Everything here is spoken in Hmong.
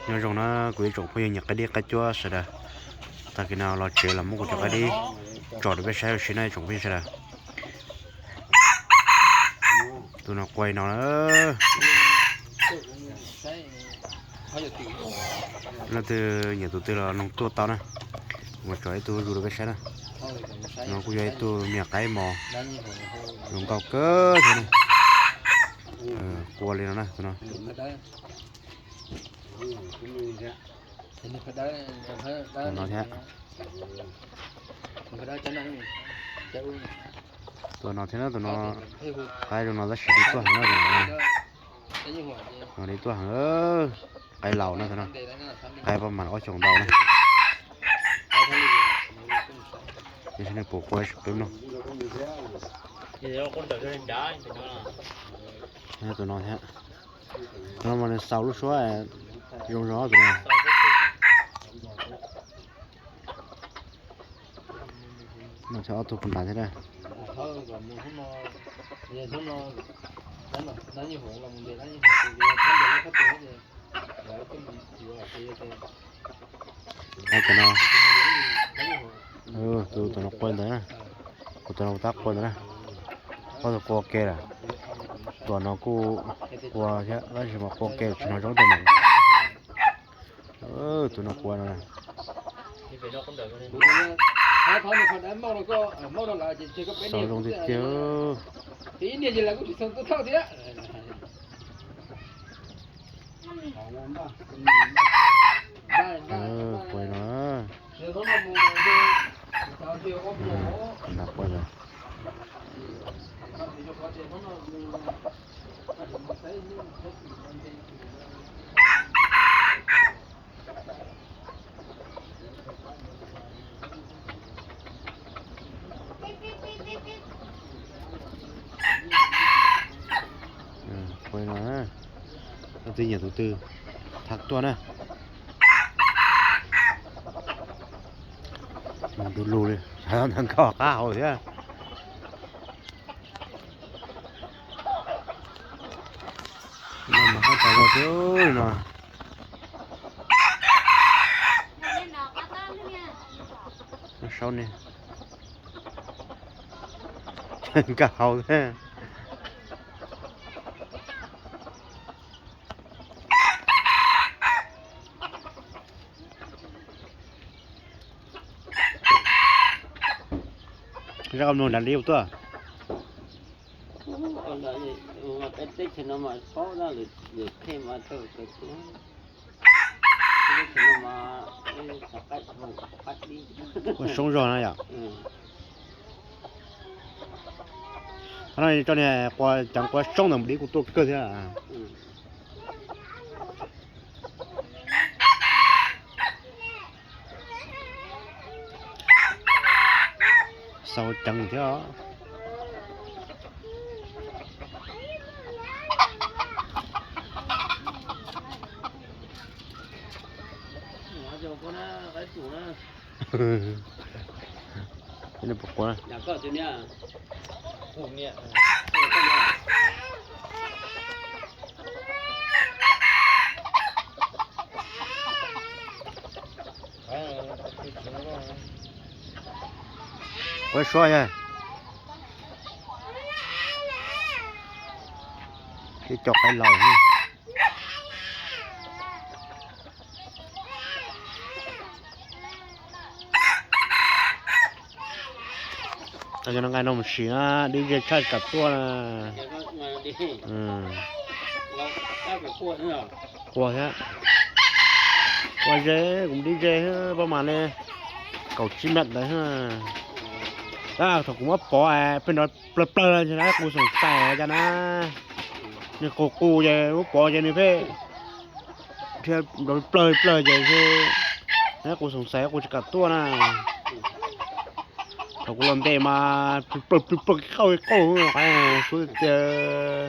Nyob zoo na kuv ib tsoom phooj ywg nyiam qaib dib qaib cuab sawv daws. Tag kis no los tsev los muab kuv cov qaib dib tso rau peb saib ua si na ib tsoom phooj ywg sawv daws. Tus no qua li no na. Leej twg nyiam tus twg los noog tuaj tau na. Kuv mam tso ib tug zuj zus rau peb saib na. Tus no kuj yog ib tug me nyuam qaib mos zoo nkauj kawg thiab na. Qua li no na tus no. Tus no thiab. Tus no thiab na tus no. Qaib zoo no tab sis dib tuaj heev na tus no. Tus no dib tuaj heev. Qaib laus na tus no. Qaib pab mas ob xyoos ntau na. Saib nws puas qua tsis peb mloog. Tus no thiab. Tus no mas nws xaus lub suab zoo zog tus no. No thiab ob tug puag nrad thiab. Tus no, tus no qua ntawd na. Kuv tus no tab qua ntawd na. Ob tug qua ke lawm. Tus no kuj qua thiab tab sis mas qua ke tsis hnov zoo tus no. Tus no qua no. Xaus zoo tiag tiag. Qua no. Nrad qua lawm. Qua no, leej twg nyiam tus twg thab tuaj na. Mus du lug li, ntawd nkag qab hauv thiab. No mas qab tas zog thiab no. Saub ne, nkag hauv thiab. Zaj koj mloog nrad li ua tuaj. Peb teb chaws no mas paub lawm, lwm qhej mas tau kawg tuaj. Teb chaws no mas ua soob zog na yom. Qhov no tso niag qua ceev qua soob ntawm mus dib kuj tuaj kawg thiab. Xaus ceev thiab. Ua suab yog ib co qaib laus. Tag kis no nqaij no mus sim na, dib ze tshaj tsis kam tuaj na. Qua thiab. Qua ze, kuv dib ze pab mas li kaum tsib mev ntawd. Tab thaum kuv muab pov pheej nrov plawg plawg no ces kuv xoom xais cas na. Nws qus qus ces muab pov ces nws pheej dhia nrov plawg plawg ces kuv xoom xais kuv tsis kam tuaj na. Thaum kuv los ntes mas plawg plawg plawg qauj qauj, suab tiag tiag.